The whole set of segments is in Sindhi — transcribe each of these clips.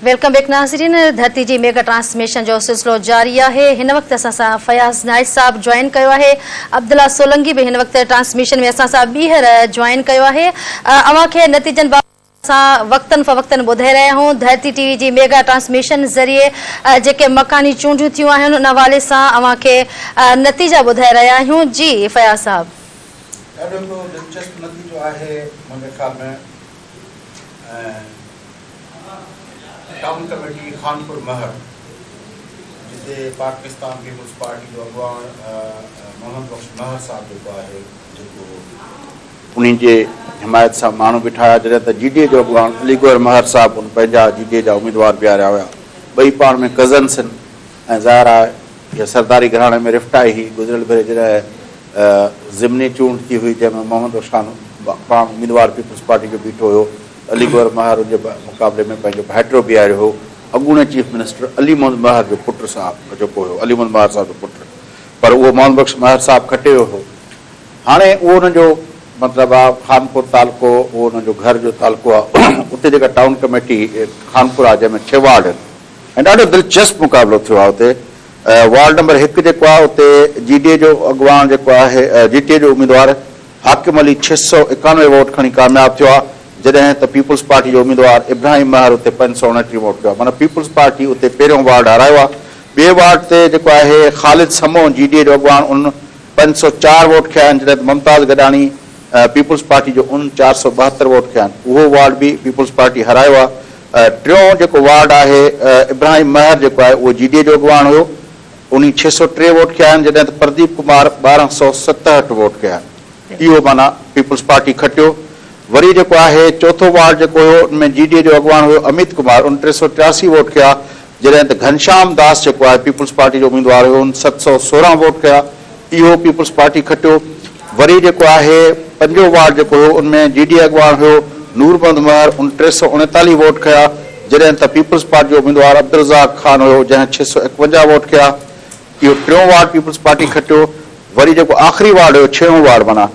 Welcome back ناظرين ڌرتي جي ميگا ٽرانسميشن جو سلسلو جاري آهي هن وقت اسان سان فياض نائچ صاحب جوائن ڪيو آهي عبدالله سولنگي به هن وقت ٽرانسميشن ۾ اسان سان ٻيهر جوائن ڪيو آهي اوهان کي نتيجن بابت اسان وقتن فوقتن ٻڌائي رهيا آهيون ڌرتي ٽي وي جي ميگا ٽرانسميشن ذريعي جيڪي مڪاني چونڊيون ٿيون آهن ان حوالي سان اوهان کي نتيجا ٻڌائي رهيا آهيون جي فياض صاحب. ڏاڍو هڪڙو دلچسپ نتيجو آهي منهنجي خيال ۾ ٽائون ڪميٽي خانپور مهر جتي پاڪستان پيپلز پارٽي جو اڳواڻ محمد بخش مهر صاحب جيڪو آهي جيڪو انهي جي حمايت سان ماڻهو بيٺا هيا جڏهن ته جي ڊي اي جو اڳواڻ علي گوهر مهر صاحب ان پنهنجا جي ڊي اي جا اميدوار بيهاريا هيا ٻئي پاڻ ۾ ڪزنس آهن ۽ ظاهر آهي اها سرداري گهراڻي ۾ رفٽ آئي هئي. گذريل ڀيري جڏهن ضمني چونڊ ٿي هئي جنهن ۾ محمد بخش خان پاڻ اميدوار پيپلز پارٽي جو بيٺو هيو ته علي گوهر مهر ان جي مقابلي ۾ پنهنجو ڀائٽيو بيهاريو هو اڳوڻي چيف منسٽر علي محمد مهر جو پٽ صاحب جيڪو هيو علي محمد مهر صاحب جو پٽ پر اهو محمد بخش مهر صاحب کٽي ويو هو. هاڻي اهو انهن جو مطلب آ خانپور تعلقو اهو انهن جو گهر جو تعلقو آ اتي جيڪا ٽائون ڪميٽي خانپور آ جنهن ۾ ڇهه وارڊ آهن ۽ ڏاڍو دلچسپ مقابلو ٿيو آهي اتي وارڊ نمبر هڪ جيڪو آهي اتي جي ڊي اي جو اڳواڻ جيڪو آهي جي ٽي اي جو اميدوار حاڪم علي 691 ووٽ کڻي ڪامياب ٿيو آهي جڏهن ته پيپلز پارٽي جو اميدوار ابراهيم مهر اتي 529 ووٽ ڪيو آهي معنيٰ پيپلز پارٽي اتي پهريون وارڊ هارايو آهي ٻئي وارڊ تي جيڪو آهي خالد سمون جي ڊي اي جو اڳواڻ ان 504 ووٽ کنيا آهن جڏهن ته ممتاز گڏاڻي پيپلز پارٽي جو ان 472 ووٽ کنيا آهن اهو وارڊ به پيپلز پارٽي هارايو آهي ٽيون جيڪو وارڊ آهي ابراهيم مهر جيڪو آهي اهو جي ڊي اي جو اڳواڻ هيو انهي 603 ووٽ کنيا آهن جڏهن ته پرديپ ڪمار 1267 ووٽ کنيا آهن اهو معنيٰ پيپلز پارٽي کٽيو وري جيڪو آهي چوٿون وارڊ جيڪو هيو ان ۾ جي ڊي اي جو اڳواڻ هيو اميت ڪمار ان 383 ووٽ کنيا جڏهن ته گهنشام داس جيڪو آهي پيپلز پارٽي جو اميدوار هيو ان 716 ووٽ کنيا اهو پيپلز پارٽي کٽيو. وري جيڪو آهي پنجون وارڊ جيڪو هيو ان ۾ جي ڊي اي اڳواڻ هيو نور محمد مهر ان 339 ووٽ کنيا جڏهن ته پيپلز پارٽي جو اميدوار عبدالرزاق خان هيو جنهن 651 ووٽ کنيا اهو ٽيون وارڊ پيپلز پارٽي کٽيو. وري جيڪو آخري وارڊ هيو ڇهون وارڊ معنيٰ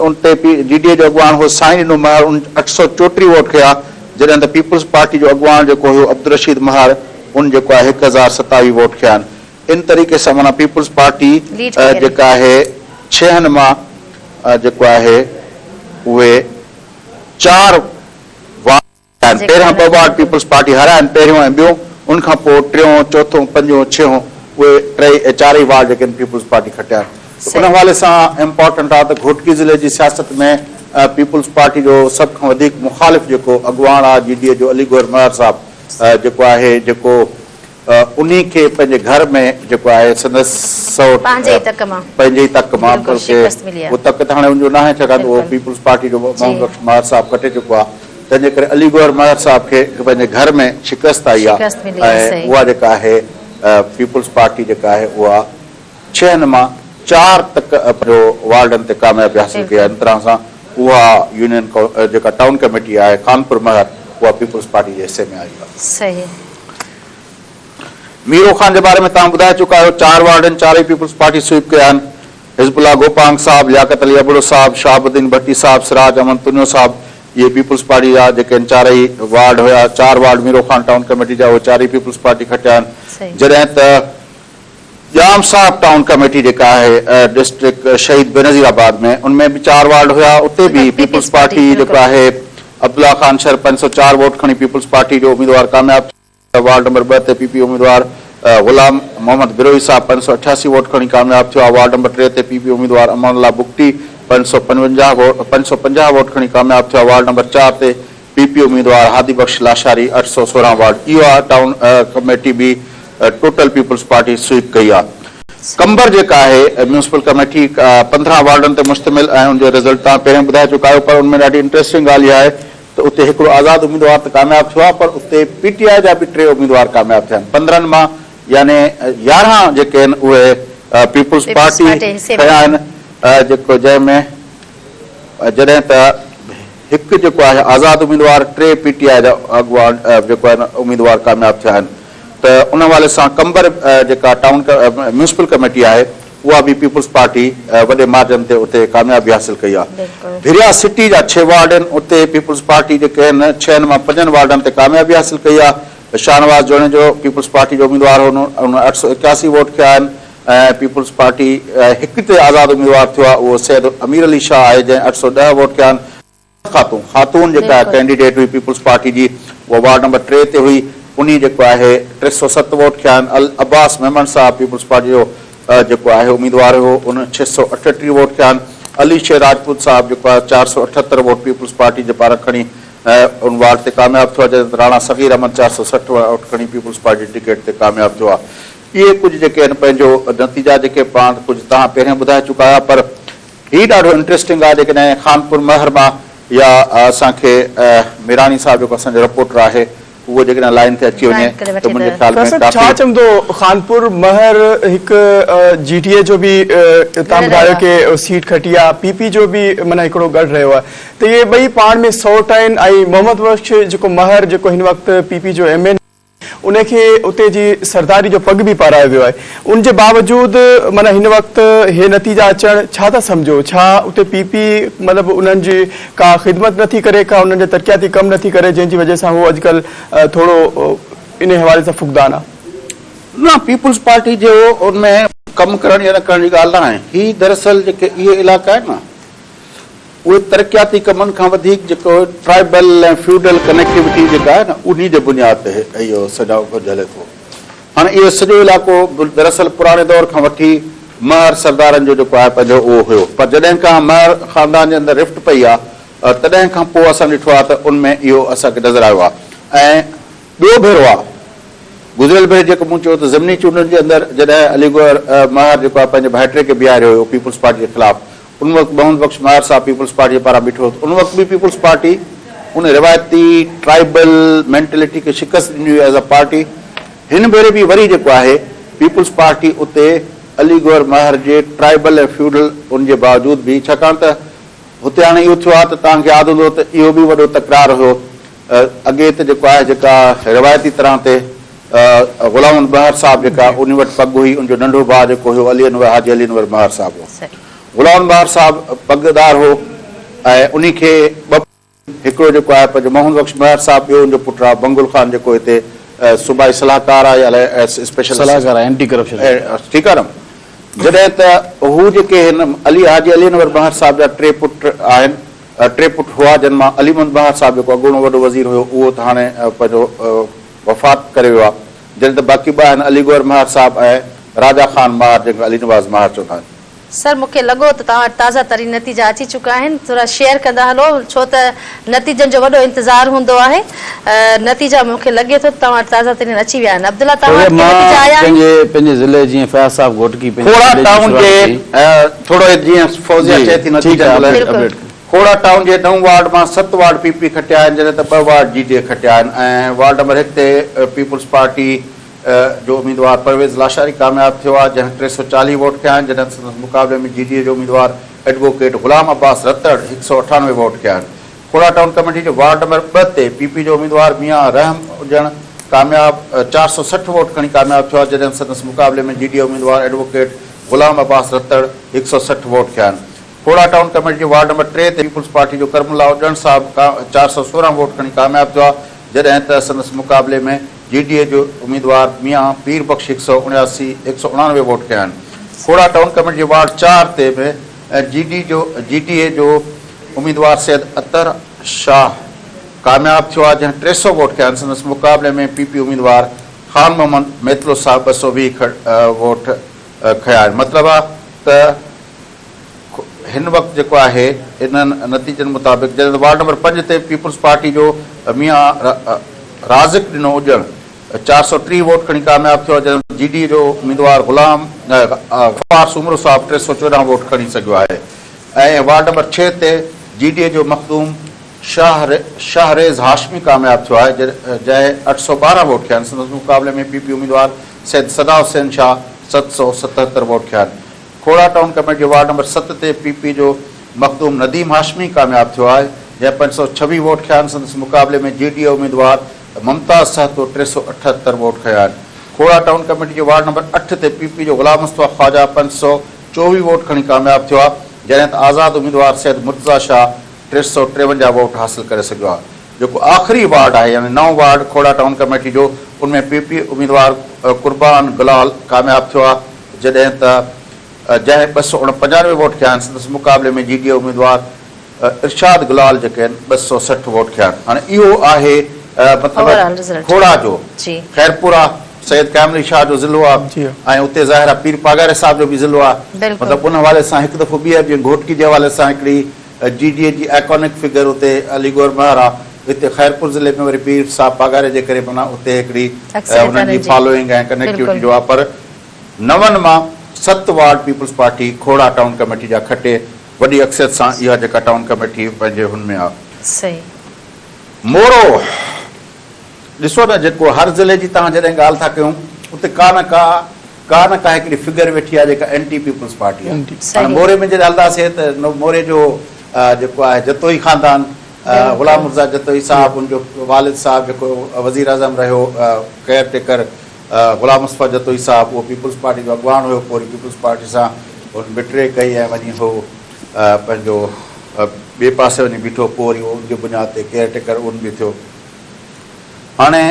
ان تي جي ڊي اي جو اڳواڻ هو سائين ڏنو مهر ان 834 ووٽ کنيا جڏهن ته پيپلز پارٽي جو اڳواڻ جيڪو هيو عبدالرشيد مهر ان جيڪو آهي 1027 ووٽ کنيا آهن. ان طريقي سان معنيٰ پيپلز پارٽي جيڪا آهي ڇهن مان جيڪو آهي اهي چار وارڊ آهن پهريان ٻه وارڊ پيپلز پارٽي هارايا آهن پهريون ۽ ٻيون ان کان پوء ٽيون چوٿون پنجون ڇهون اهي ٽئي چارئي وارڊ جيڪي آهن پيپلز پارٽي کٽيا آهن ته ان حوالي سان امپارٽنٽ آهي ته گهوٽڪي ضلعي جي سياست ۾ پيپلز پارٽي جو سڀ کان وڌيڪ مخالف جيڪو اڳواڻ آهي جي ڊي اي جو علي گوهر مهر صاحب جيڪو آهي جيڪو انهي کي پنهنجي گهر ۾ جيڪو آهي سندس سئوٽ پنهنجي ئي تڪ مان پنهنجي ئي تڪ مان بلڪل بلڪه شڪست ملي آهي. اهو تڪ ته هاڻي ان جو ناهي ڇاڪاڻ ته اهو بلڪل پيپلز پارٽي جو جي محمد بخش مهر صاحب کٽي چڪو آهي تنهن جي ڪري علي گوهر مهر صاحب کي پنهنجي گهر ۾ شڪست آئي آهي شڪست ملي آهي ۽ صحيح. اها جيڪا آهي پيپلز پارٽي جيڪا آهي اها ڇهن مان چار تڪ پنهنجو وارڊن تي ڪاميابي حاصل ڪئي آهي ان طرح سان اها يونين جيڪا ٽائون ڪميٽي آهي خانپور مهر اها پيپلز پارٽي جي حصي ۾ آئي آهي. صحيح. ميرو خان جي باري ۾ توهان ٻڌائي چڪا آهيو، چار وارڊ آهن، چارئي پيپلز پارٽي سوئيپ ڪيا آهن، حزب الله گوپانگ صاحب، لياقت علي ابڙو صاحب، شهاب الدين ڀٽي صاحب، سراج احمد تنيو صاحب، اهي پيپلز پارٽي جا جيڪي آهن چارئي وارڊ هيا، چار وارڊ ميرو خان ٽائون ڪميٽي جا اهي چارئي پيپلز پارٽي کٽيا آهن، جڏهن ته ڄام صاحب ٽائون ڪميٽي جيڪا آهي ڊسٽرڪٽ شهيد بينظير آباد ۾ ان ۾ به چار وارڊ هيا اتي به پيپلز پارٽي جيڪو آهي عبدالله خان شر 504 ووٽ کڻي پيپلز پارٽي جو اميدوار ڪامياب ٿيو وارڊ نمبر 2 تي پي پي اميدوار غلام محمد بروهي صاحب 588 ووٽ کڻي ڪامياب ٿيو آهي وارڊ نمبر 3 تي پي پي اميدوار امان الله بگٽي 555 ووٽ کڻي ڪامياب ٿيو آهي وارڊ نمبر 4 تي پي پي اميدوار هادي بخش لاشاري 816 وارڊ اها ٽائون ڪميٽي به ٽوٽل پيپلز پارٽي سوئيپ ڪئي آهي. قمبر جيڪا آهي ميونسپل ڪميٽي 15 وارڊن تي مشتمل ۽ ان جو رزلٽ توهان پهرين ٻڌائي چڪا آهيو پر ان ۾ ڏاڍي انٽريسٽنگ ڳالهه اها آهي ته اتي هڪڙو آزاد اميدوار ته ڪامياب ٿيو آهي پر اتي پي ٽي آء جا به ٽي اميدوار ڪامياب ٿيا آهن 15 مان يعني 11 جيڪي آهن اهي پيپلز پارٽي کنيا آهن جيڪو جنهن ۾ جڏهن ته هڪ جيڪو آهي آزاد اميدوار، ٽي پي ٽي آء جا اڳواڻ جيڪو آهن اميدوار ڪامياب ٿيا آهن ته ان حوالي سان قمبر جيڪا ٽائون ميونسپل ڪميٽي آهي اها به پيپلز پارٽي وڏي مارجن تي اتي ڪاميابي حاصل ڪئي آهي. ڀريا سٽي جا ڇهه وارڊ آهن اتي پيپلز پارٽي جيڪي آهن ڇهن مان پنجن وارڊن تي ڪاميابي حاصل ڪئي آهي. شاهنواز جوڻيجو پيپلز پارٽي جو اميدوار هو ان 881 ووٽ کنيا آهن ۽ پيپلز پارٽي هڪ تي آزاد اميدوار ٿيو آهي اهو سيد امير علي شاهه آهي جنهن 810 ووٽ کنيا آهن. خاتون خاتون جيڪا ڪينڊيڊيٽ هئي پيپلز پارٽي جي اها وارڊ نمبر 3 تي هئي انهي جيڪو آهي 307 ووٽ کنيا آهن. العباس ميمڻ صاحب پيپلز پارٽي جو جيڪو آهي اميدوار هيو ان 638 ووٽ کنيا آهن. علي شير راجپوت صاحب جيڪو آهي 478 ووٽ پيپلز پارٽي جي پاران کڻي ان وارڊ تي ڪامياب ٿيو آهي جڏهن ته راڻا صغير احمد 460 ووٽ کڻي پيپلز پارٽي جي ٽڪيٽ تي ڪامياب ٿيو آهي. اهي ڪجهه جيڪي آهن پنهنجو نتيجا جيڪي پاڻ ڪجهه توهان پهريان ٻڌائي چڪا آهيو پر هي ڏاڍو انٽريسٽنگ آهي جيڪڏهن خانپور مهر مان يا اسان کي ميراڻي صاحب جيڪو اسان جو رپورٽر آهي اهو جيڪڏهن لائين تي اچي وڃي ته منهنجي خيال ۾ ڪافي. ڇا چوندو خانپور مهر هڪ جي ٽي اي جو به تان ٻڌايو ڪي سيٽ کٽي آ پي پي جو به معنيٰ هڪڙو ڳڙهه رهيو آهي ته اهي ٻئي پاڻ ۾ سئوٽ آهن ۽ محمد بخش جيڪو مهر جيڪو هن وقت پي پي جو ايم اين ان کي اتي جي سرداري جو پڳ به پارايو ويو آهي ان جي باوجود معنيٰ هن وقت هي نتيجا اچڻ ڇا ٿا سمجهو ڇا اتي پي پي مطلب انهن جي ڪا خدمت نٿي ڪري ڪا انهن جي ترقياتي ڪم نٿي ڪري جنهن جي وجه سان هو اڄڪلهه ٿورو انهي حوالي سان فقدان آ. نه پيپلز پارٽي جو ان ۾ ڪم ڪرڻ يا نه ڪرڻ جي ڳالهه نه آهي هي دراصل جيڪي اهي علائقا آهن نه اهي ترقياتي ڪمن کان وڌيڪ جيڪو ٽرائبل ۽ فيوڊل ڪنيڪٽيوٽي جيڪا آهي نه انهي جي بنياد تي اهو سڄو ڪجهه هلي ٿو. هاڻي اهو سڄو علائقو دراصل پراڻي دور کان وٺي مهر سردارن جو جيڪو آهي پنهنجو اهو هيو پر جڏهن کان مهر خاندان جي اندر رفٽ پئي آهي تڏهن کان پوء اسان ڏٺو آهي ته ان ۾ اهو اسان کي نظر آيو آهي ۽ ٻيو ڀيرو آهي گذريل ڀيري جيڪو مون چيو ته ضمني چونڊن جي اندر جڏهن علي گوهر مهر جيڪو آهي پنهنجي ڀائٽي کي بيهاريو هيو پيپلز پارٽي جي خلاف ان وقت محمد بخش مهر صاحب پيپلز پارٽي جي پاران بيٺو هو ته ان وقت به پيپلز پارٽي ان روايتي ٽرائيبل مينٽلٽي کي شڪست ڏني هئي ايز اي پارٽي. هن ڀيري به وري جيڪو آهي پيپلز پارٽي اتي علي گوهر مهر جي ٽرائيبل ۽ فيوڊل ان جي باوجود به ڇاڪاڻ ته هتي هاڻي اهو ٿيو آهي ته توهان کي ياد هوندو ته اهو به وڏو تڪرار هيو اڳي ته جيڪو آهي جيڪا روايتي طرح تي غلام محمد مهر صاحب جيڪا ان وٽ پڳ هئي ان جو ننڍو ڀاء جيڪو هيو علي انور حاجي علي انور مهر صاحب هو. غلام بهار صاحب پڳدار هو ۽ انهي کي ٻه پٽ هڪڙو جيڪو آهي پنهنجو محمد بخش مهر صاحب ٻيو ان جو پٽ آهي بنگل خان جيڪو هتي صوبائي صلاحڪار آهي الائي اسپيشل صلاحڪار آهي اينٽي ڪرپشن ٺيڪ آهي نه جڏهن ته هو جيڪي هن علي حاجي علي انور مهر صاحب جا ٽي پٽ آهن ٽي پٽ هئا جن مان علي محمد مهر صاحب جيڪو اڳوڻو وڏو وزير هيو اهو ته هاڻي پنهنجو وفات ڪري ويو آهي جڏهن ته باقي ٻه آهن علي گوهر مهر صاحب ۽ راجا خان مهر جنهن کي علي نواز مهر چوندا آهن. سر مون کي لڳو ته توهان وٽ تازه ترين نتيجا اچي چڪا آهن ٿورا شيئر ڪندا هلو ڇو ته نتيجن جو وڏو انتظار هوندو آهي نتيجا مون کي لڳي ٿو ته توهان وٽ تازه ترين اچي ويا آهن عبدالله توهان وٽ ڪي نتيجا آيا آهن؟ پنهنجي پنهنجي ضلعي جيئن فياض صاحب گهوٽڪي پنهنجي کوڙا ضلعي جي ٽائون شروعات جي ڪئي. ٿورو جيئن فوزيه جي چئي ٿي ٺيڪ نتيجن آهي لاء اپڊيٽ اپڊيٽ. کوڙا ٽائون جي نو وارڊ مان ست وارڊ پي پي کٽيا آهن جڏهن ته ٻه وارڊ جي ڊي اي کٽيا آهن ۽ وارڊ نمبر هڪ تي پيپلز پارٽي جو اميدوار پرويز لاشاري ڪامياب ٿيو آهي جنهن 340 ووٽ کنيا آهن جڏهن ته سندس مقابلي ۾ جي ڊي اي جو اميدوار ايڊووڪيٽ غلام عباس رتڙ 198 ووٽ کنيا آهن. کوڙا ٽائون ڪميٽي جي وارڊ نمبر ٻه تي پي پي جو اميدوار ميان رحم اجڻ ڪامياب 460 ووٽ کڻي ڪامياب ٿيو آهي جڏهن ته سندس مقابلي ۾ جي ڊي اي اميدوار ايڊووڪيٽ غلام عباس رتڙ 160 ووٽ کنيا آهن. کوڙا ٽائون ڪميٽي جي وارڊ نمبر ٽي تي پيپلز پارٽي جو ڪرم الله اجڻ صاحب 416 ووٽ کڻي ڪامياب ٿيو آهي جڏهن ته سندس مقابلي ۾ جي ڊي اي جو اميدوار ميان پير بخش هڪ سئو اڻياسي، 189 ووٽ کنيا آهن. کوڙا ٽائون ڪميٽي جي وارڊ چار تي به جي ڊي جو جي ڊي اي جو اميدوار سيد اطهر شاهه ڪامياب ٿيو آهي جنهن 300 ووٽ کنيا آهن سندس مقابلي ۾ پي پي اميدوار خان محمد ميتلو صاحب 220 ووٽ کنيا آهن مطلب آهي ته هن وقت جيڪو آهي انهن نتيجن مطابق جڏهن ته وارڊ نمبر پنج تي پيپلز پارٽي جو ميان رازق ڏنو اڄڻ 430 ووٽ کڻي ڪامياب ٿيو جڏهن ته جي ڊي اي جو اميدوار غلام غفار سومرو صاحب 314 ووٽ کڻي سگهيو آهي ۽ وارڊ نمبر ڇهه تي جي ڊي اي جو مخدوم شاهه شاهريز هاشمي ڪامياب ٿيو آهي جنهن 812 ووٽ کنيا آهن سندس مقابلي ۾ پي پي اميدوار سيد صدا حسين شاهه 777 ووٽ کنيا آهن. کوڙا ٽائون ڪميٽي جي وارڊ نمبر ست تي پي پي جو مخدوم نديم هاشمي ڪامياب ٿيو آهي، جنهن 526 ووٽ کنيا آهن، سندس مقابلي ۾ جي ڊي اي اميدوار ممتاز سهتو 378 ووٽ کنيا آهن. کوڙا ٽائون ڪميٽي جي وارڊ نمبر اٺ تي پي پي جو غلام مصطفيٰ خواجه 524 ووٽ کڻي ڪامياب ٿيو آهي، جڏهن ته آزاد اميدوار سيد مرتضيٰ شاهه 353 ووٽ حاصل ڪري سگهيو آهي. جيڪو آخري وارڊ آهي يعني نئون وارڊ کوڙا ٽائون ڪميٽي جو ان ۾ پي پي اميدوار قربان گلال ڪامياب ٿيو آهي جڏهن ته جنهن 295 ووٽ کنيا آهن سندس مقابلي ۾ جي ڊي اي اميدوار ارشاد گلال جيڪي آهن 260 ووٽ کنيا آهن هاڻي اهو آهي مطلب کوڙا جو خيرپور آهي سيد قائم علي شاهه جو ضلعو آهي ۽ اتي ظاهر آهي پير پاڳاري صاحب جو به ضلعو آهي مطلب ان حوالي سان هڪ دفعو ٻيهر جيئن گهوٽڪي جي حوالي سان هڪڙي جي ڊي اي جي آئيڪانڪ فگر اتي علي گوهر مهر آ اتي خيرپور ضلعي ۾ وري پير صاحب پاڳاري جي ڪري معنيٰ اتي هڪڙي انهن جي فالوئنگ ۽ ڪنيڪٽيوٽي جو آ پر نون مان ست ward peoples party Khora town committee جا کٽي وڏي اڪثريت سان اها جيڪا ٽائون ڪميٽي پنهنجي هن ۾ آ. مورو ڏسو نه جيڪو هر ضلعي جي توهان جڏهن ڳالهه ٿا ڪيون اتي ڪا نه ڪا ڪا نه ڪا هڪڙي فگر ويٺي آهي جيڪا اينٽي پيپلز پارٽي آهي. هاڻي موري ۾ جڏهن هلنداسين ته موري جو جيڪو آهي جتوئي خاندان غلام مرتضيٰ جتوئي صاحب ان جو والد صاحب جيڪو وزيراعظم رهيو ڪيئر ٽيڪر غلام مصطفيٰ جتوئي صاحب اهو پيپلز پارٽي جو اڳواڻ هيو پوء وري پيپلز پارٽي سان هن بٽري ڪئي ۽ وڃي هو پنهنجو ٻئي پاسي وڃي بيٺو پوء وري ان جي بنياد تي ڪيئر ٽيڪر ان به ٿيو. هاڻي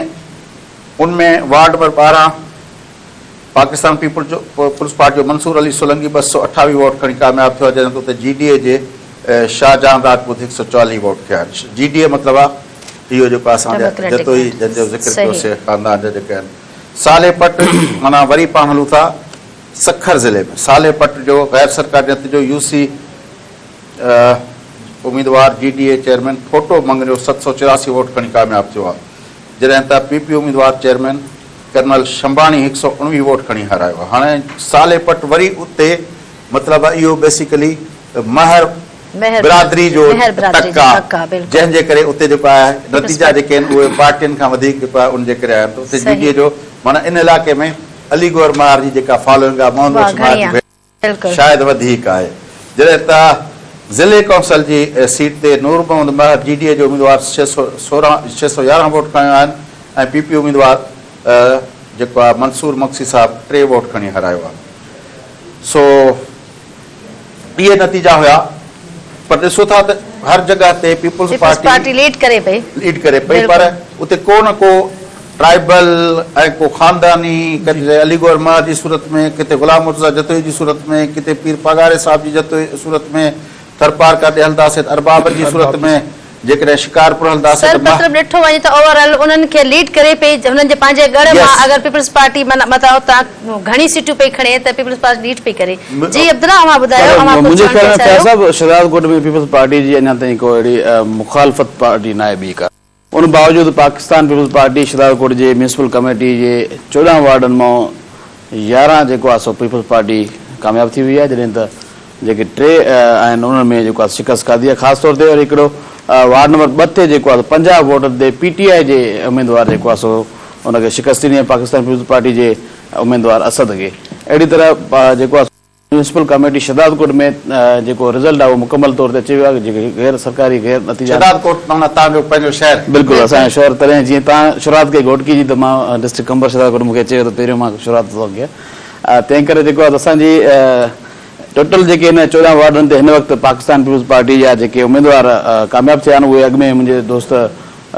ان ۾ ward number 12 Pakistan Peoples party جو منصور علي سولنگي 228 ووٽ کڻي ڪامياب ٿيو آهي جڏهن ته اتي جي ڊي اي جي شاهجهان راجپوت 140 ووٽ ٿيا آهن. جي ڊي اي مطلب آهي اهو جيڪو اسان جا جتوئي جن جو ذڪر ڪيو سي خاندان جا جيڪي آهن. صالح پٽ معنيٰ وري پاڻ هلون ٿا سکر ضلعي ۾ صالح پٽ جو غير سرڪاري نتيجو يو سي اميدوار G D A chairman Photo Mangrio 784 vote کڻي ڪامياب ٿيو آهي جڏهن ته پي پي اميدوار چيئرمين ڪرنل شنباڻي 119 ووٽ کڻي هارايو آهي هاڻي صالح پٽ وري اتي مطلب اهو بيسيڪلي مهر برادري جو تڪ آهي جنهن جي ڪري اتي جيڪو آهي نتيجا جيڪي آهن اهي پارٽين کان وڌيڪ جيڪو آهي ان جي ڪري آيا آهن ته اتي جي ڊي اي جو معنيٰ ان علائقي ۾ علي گوهر مهر جي جيڪا فالوئنگ آهي محمد بخش مهر جي شايد وڌيڪ آهي جڏهن ته ضلعي ڪائونسل جي سيٽ تي Noor Muhammad Mehar G D A جو اميدوار 611 ووٽ کنيا آهن ۽ پي پي اميدوار جيڪو آهي منصور مگسي صاحب ٽي ووٽ کڻي هارايو آهي سو اهي نتيجا هيا پر ڏسو ٿا ته هر جڳهه تي پيپلز پارٽي ليڊ ڪري پئي ليڊ ڪري پئي پر اتي ڪو نه ڪو ٽرائبل ۽ ڪو خانداني ڪٿي علي گوهر مهر جي صورت ۾ ڪٿي غلام مرتضيٰ جتوئي جي صورت ۾ ڪٿي پير پاڳاري صاحب جي جتوئي صورت ۾ ٿرپارڪر ڏي هلنداسين ته ارباب جي صورت ۾ جيڪڏهن شڪارپور هلنداسين سر ته مه. مطلب ڏٺو وڃي ته اوور آل انهن کي ليڊ ڪري پئي هنن جي پنهنجي ڳڙهه مان يس. اگر پيپلز پارٽي معنيٰ متان اتان گهڻي سيٽون پئي کڻي ته پيپلز پارٽي ليڊ پئي ڪري جي عبدالله اوهان ٻڌايو اوهان ڪجهه منهنجي چوڻ خيال پئي ۾ فياض چاهيو. صاحب شهدادڪوٽ ۾ پيپلز پارٽي جي اڃا تائين ڪو اهڙي مخالفت پارٽي ناهي ٻي ڪا. ان باوجود پاڪستان پيپلز پارٽي شھدادڪوٽ جي ميونسپل ڪميٽي جي 14 وارڊن مان 11 جيڪو آهي سو پيپلز پارٽي ڪامياب ٿي وئي آهي جڏهن ته جيڪي ٽي آهن انهن ۾ جيڪو آهي شڪست کاڌي آهي خاص طور تي وري هڪڙو وارڊ نمبر 2 تي جيڪو آهي 50 ووٽن تي پي ٽي آء جي اميدوار جيڪو آهي سو ان کي شڪست ڏني آهي پاڪستان پيپلز پارٽي جي اميدوار اسد کي اهڙي طرح جيڪو آهي ميونسپل ڪميٽي شھدادڪوٽ ۾ جيڪو رزلٽ آهي اهو مڪمل طور تي اچي ويو آهي جيڪي غير سرڪاري غير نتيجا آهن. شھدادڪوٽ معنيٰ توهان جو پنهنجو شهر. بلڪل اسان جو شهر تڏهن جيئن توهان شروعات ڪئي گهوٽڪي جي ته مان ڊسٽرڪٽ قمبر شھدادڪوٽ مون کي اچي ويو ته پهريون مان شروعات تو ڪئي تنهن ڪري جيڪو آهي اسان جي ٽوٽل جيڪي هن 14 وارڊن تي هن وقت پاڪستان پيپلز پارٽي جا جيڪي اميدوار ڪامياب ٿيا آهن اهي اڳ ۾ منهنجي دوست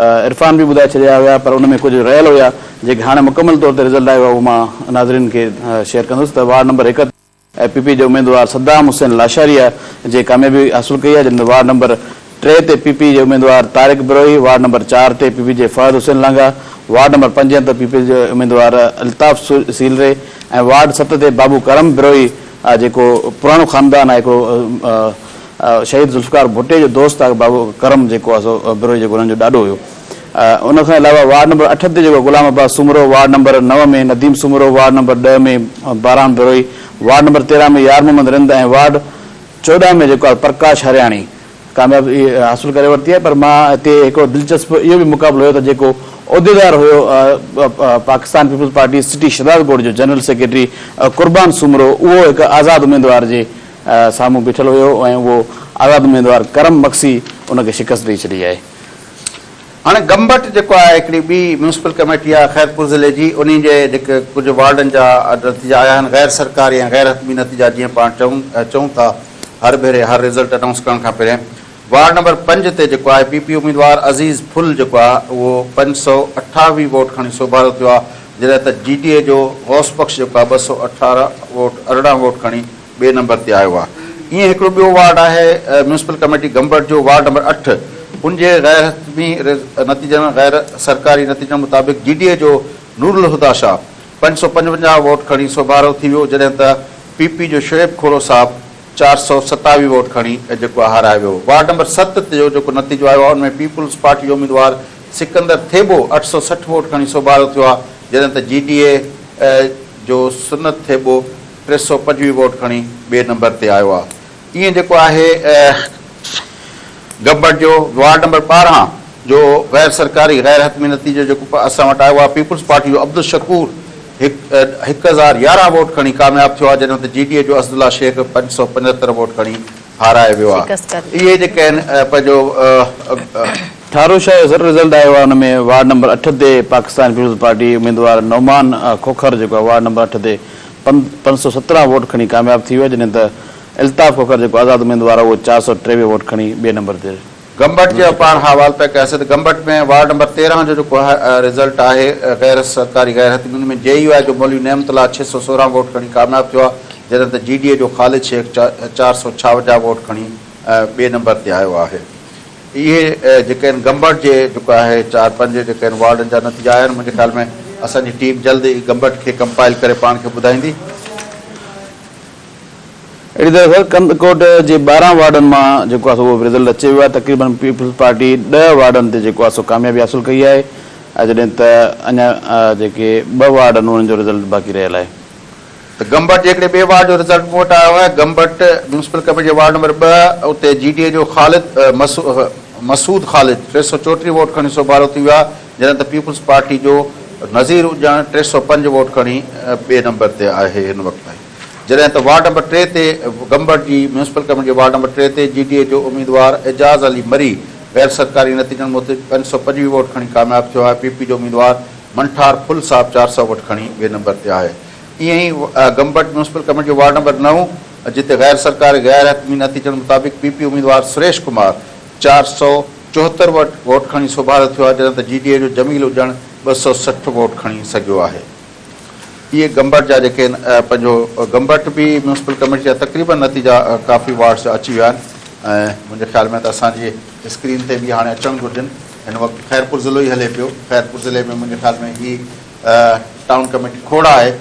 عرفان به ٻڌائي ڇڏيا هيا پر ان ۾ ڪجهه رهيل هيا جيڪي هاڻي مڪمل طور تي رزلٽ آيو آهي اهو مان ناظرين کي شيئر ڪندس ته وارڊ نمبر 1 تي پي پي جي اميدوار صدام حسين لاشاري جي ڪاميابي حاصل ڪئي آهي جڏهن ته وارڊ نمبر 3 تي پي پي جي اميدوار طارق بروهي، وارڊ نمبر 4 تي پي پي جي فهد حسين لانگاهه، وارڊ نمبر 5 تي پي پي جي اميدوار الطاف سيلري ۽ وارڊ 7 تي بابو ڪرم بروهي جيڪو پراڻو خاندان آهي هڪڙو شهيد ذوالفقار ڀٽي جو دوست آهي بابو ڪرم جيڪو آهي سو بروهي جيڪو انهن جو ڏاڏو هيو. ان کان علاوه وارڊ نمبر 8 تي جيڪو Ghulam Abbas Soomro, ward number 9 ۾ Nadeem Soomro, ward number 10 ۾ Baran Brohi, ward number 13 ۾ Yar Muhammad Rind ۽ ward 14 ۾ جيڪو آهي پرڪاش هرياڻي ڪاميابي حاصل ڪري ورتي آهي پر مان هتي هڪڙو دلچسپ اهو به مقابلو هيو ته جيڪو عهديدار هيو Pakistan Peoples Party city Shahdadkot جو جنرل سيڪريٽري قربان سومرو اهو هڪ آزاد اميدوار جي سامهون بيٺل هيو ۽ اهو آزاد اميدوار ڪرم مگسي ان کي شڪست ڏئي ڇڏي آهي. هاڻي گمبٽ جيڪو آهي هڪڙي ٻي ميونسپل ڪميٽي آهي خيرپور ضلعي جي انهي جي جيڪي ڪجهه وارڊن جا نتيجا آيا آهن غير سرڪاري ۽ غير حتمي نتيجا جيئن پاڻ چئون چئون ٿا هر ڀيري هر رزلٽ انائونس ڪرڻ کان پهرين وارڊ نمبر پنج تي جيڪو آهي پي پي اميدوار عزيز ڦل جيڪو آهي اهو 528 ووٽ کڻي سوڀارو ٿيو آهي جڏهن ته جي ڊي اي جو غوث بخش جيڪو آهي 218 ووٽ 18 ووٽ کڻي ٻئي نمبر تي آيو آهي. ائين هڪڙو ٻيو وارڊ آهي ميونسپل ڪميٽي گمبٽ جو وارڊ نمبر اٺ ان جي غير حتمي نتيجن غير سرڪاري نتيجن مطابق جي ڊي اي جو نورالهديٰ شاهه 555 ووٽ کڻي سوڀارو ٿي ويو جڏهن ته پي پي جو شعيب کوڙو صاحب 427 ووٽ کڻي جيڪو آهي هارائي ويو. وارڊ نمبر ست تي جو جيڪو نتيجو آيو آهي ان ۾ پيپلز پارٽي جو اميدوار سڪندر ٿيٻو 860 ووٽ کڻي سوڀارو ٿيو آهي جڏهن ته جي ڊي اي جو سنت ٿيٻو 325 ووٽ کڻي ٻئي نمبر تي آيو آهي. ائين جيڪو آهي گبٽ جو وارڊ نمبر 12 جو غير سرڪاري غير حتمي نتيجو جيڪو اسان وٽ آيو آهي پيپلز پارٽي جو عبدالشڪور 1011 ووٽ کڻي ڪامياب ٿيو آهي جڏهن ته جي ڊي اي جو اسدالله شيخ 575 ووٽ کڻي هارائي ويو آهي اهي جيڪي آهن پنهنجو. ٺارو شاهه جو سر رزلٽ آيو آهي ان ۾ وارڊ نمبر اٺ تي پاڪستان پيپلز پارٽي اميدوار نعمان کوکر جيڪو آهي وارڊ نمبر اٺ تي 517 ووٽ کڻي ڪامياب ٿي ويو آهي جڏهن ته الطاف کوکر جيڪو آزاد اميدوار آهي اهو 423 ووٽ کڻي ٻئي نمبر تي گمبٽ جي پاڻ حوال پيا ڪياسين ته گمبٽ ۾ وارڊ نمبر 13 جو جيڪو رزلٽ آهي غير سرڪاري غير حتمي ان ۾ جي يو آء جو مولوي نعمت الله 616 ووٽ کڻي ڪامياب ٿيو آهي جڏهن ته جي ڊي اي جو خالد شيخ 456 ووٽ کڻي ٻئي نمبر تي آيو آهي. اهي جيڪي آهن گمبٽ جي جيڪو آهي چار پنج جيڪي آهن وارڊن جا نتيجا آيا آهن منهنجي خيال ۾ اسان جي ٽيم جلد ئي گمبٽ کي ڪمپائل ڪري پاڻ کي ٻڌائيندي. اهڙي طرح سر ڪنڌڪوٽ جي 12 وارڊن مان جيڪو آهي سو اهو به رزلٽ اچي ويو آهي تقريبن پيپلز پارٽي ڏهه وارڊن تي جيڪو آهي سو ڪاميابي حاصل ڪئي آهي ۽ جڏهن ته اڃا جيڪي ٻه وارڊ آهن انهن جو رزلٽ باقي رهيل آهي. ته گمبٽ جي هڪڙي ٻئي وارڊ جو رزلٽ مون وٽ آيو آهي گمبٽ ميونسپل ڪميٽي جي وارڊ نمبر ٻه اتي جي ڊي اي جو خالد مسعود خالد 334 ووٽ کڻي سوڀارو ٿي ويو آهي جڏهن ته پيپلز پارٽي جو نذير اڄڻ 305 ووٽ کڻي ٻئي نمبر تي آهي هن وقت تائين. جڏهن ته وارڊ نمبر ٽي تي گمبٽ جي ميونسپل ڪميٽي جي وارڊ نمبر ٽي تي جي ڊي اي جو اميدوار اعجاز علي مري غير سرڪاري نتيجن موجب 525 ووٽ کڻي ڪامياب ٿيو آهي، پي پي جو اميدوار منٺار ڦل صاحب 400 ووٽ کڻي ٻئي نمبر تي آهي. ائين ئي گمبٽ ميونسپل ڪميٽي جو وارڊ نمبر نو جتي غير سرڪاري غير حتمي نتيجن مطابق پي پي اميدوار سريش ڪمار 474 ووٽ کڻي سوڀارو ٿيو آهي جڏهن ته جي ڊي اي جو جميل اڄڻ 260 ووٽ کڻي سگهيو آهي. اهي گمبٽ جا جيڪي آهن پنهنجو گمبٽ به ميونسپل ڪميٽي جا تقريبن نتيجا ڪافي وارڊس جا اچي ويا آهن ۽ منهنجي خيال ۾ ته اسان جي اسڪرين تي به هاڻي اچڻ گهرجن هن وقت خيرپور ضلعو ئي هلي پيو خيرپور ضلعي ۾ منهنجي خيال ۾ هي ٽائون ڪميٽي کوڙا آهي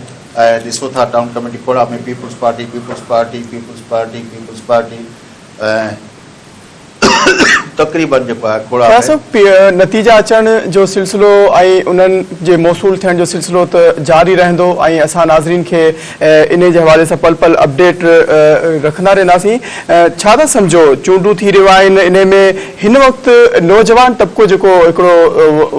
۽ ڏسو ٿا town committee Khora ۾ peoples party peoples party peoples party peoples party ۽ تقريبن جيڪو آهي کوڙا شاهه ۾. صاحب نتيجا اچڻ جو سلسلو ۽ انهن جي موصول ٿيڻ جو سلسلو ته جاري رهندو ۽ اسان ناظرين کي انهي جي حوالي سان پل پل اپڊيٽ رکندا رهنداسين ڇا ٿا سمجهو چونڊون ٿي رهيون آهن انهي ۾ هن وقت نوجوان طبقو جيڪو هڪڙو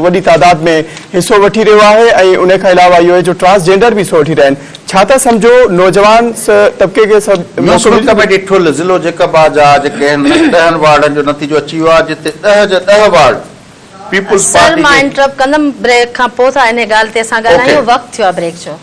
وڏي تعداد ۾ حصو وٺي رهيو آهي ۽ انهي کان علاوه اهو آهي جو ٽرانس جينڊر به حصو وٺي رهيا آهن ڇا ٿا سمجهو نوجوان طبقي کي سڀ موقعو ميونسپل ملي سگهي؟ ڪميٽي ٺل ضلعو جيڪب آباد جا جيڪي آهن ڏهن وارڊن جو نتيجو اچي ويو آهي جتي ڏهه جا ڏهه وارڊ پيپلز سر پارٽي مان جي انٽرپٽ ڪندم بريڪ کان پوء ٿا انهي ڳالهه تي اسان اوڪي. ڳالهايون وقت ٿيو آهي بريڪ جو.